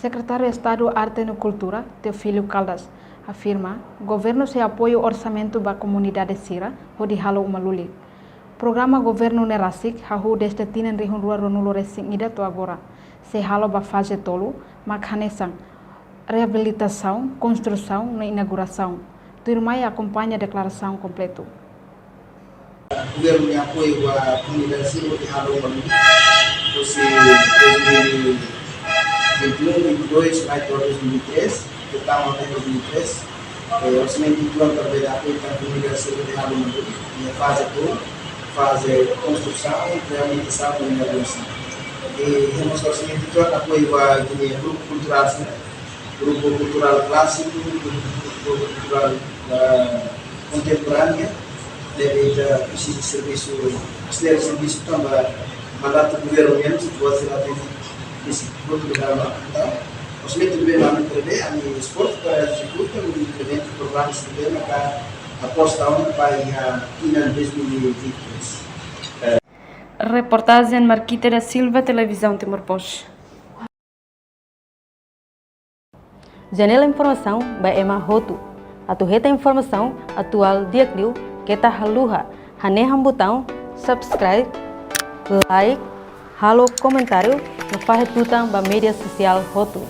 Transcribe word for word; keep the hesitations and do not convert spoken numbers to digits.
Sekretáriu Estadu Arte no Kultura, Teofílio Caldas, afirma governu sei apoiu orsamentu ba komunidade sira hodi halo uma lulik. Programa governu ne'e rasik hahú dezde tinan rihun rua ruanulu resin ida to'o agora, sei halo ba faze tolu, mak hanesan reabilitasaun, konstrusaun no inaugurasaun. Tuirmai akompaña deklarasaun kompletu. Governu nia apoiu ba komunidade sira hodi halo uma lulik. Husi dois mil e vinte e um, vinte e dois, mai to'o dois mil e vinte e três, ke tama até dois mil e três. Eh, orsamentu ituan para bele apoiu ba komunidade sira hodi halo uma lulik. Iha faze tolu, faze konstrusaun, reabilitasaun no inaugurasaun. I iha mós orsamentu ituan apoiu ba grupu kulturál sira, grupu kulturál klásiku, grupu kulturál, ah, kontemporánea, ne'ebé ita presiza servisu, aselera servisu tanba mandatu governu nian, situasi la tene, isi grupu de drama. Entaun, orsamentu ne'ebé ami prevee, ami esforsu para ezekuta no implementa programa ne'ebé mak aposta ona ba iha tinan dois mil e vinte e três. Reportajen Marquita da Silva, Televizaun Timor Post. Janela informasaun ba ema hotu. Atu hetan informasaun atuál di'ak liu, keta haluha hanehan butaun subscribe, like, halo komentáriu no fahe tutan ba média sosiál hotu.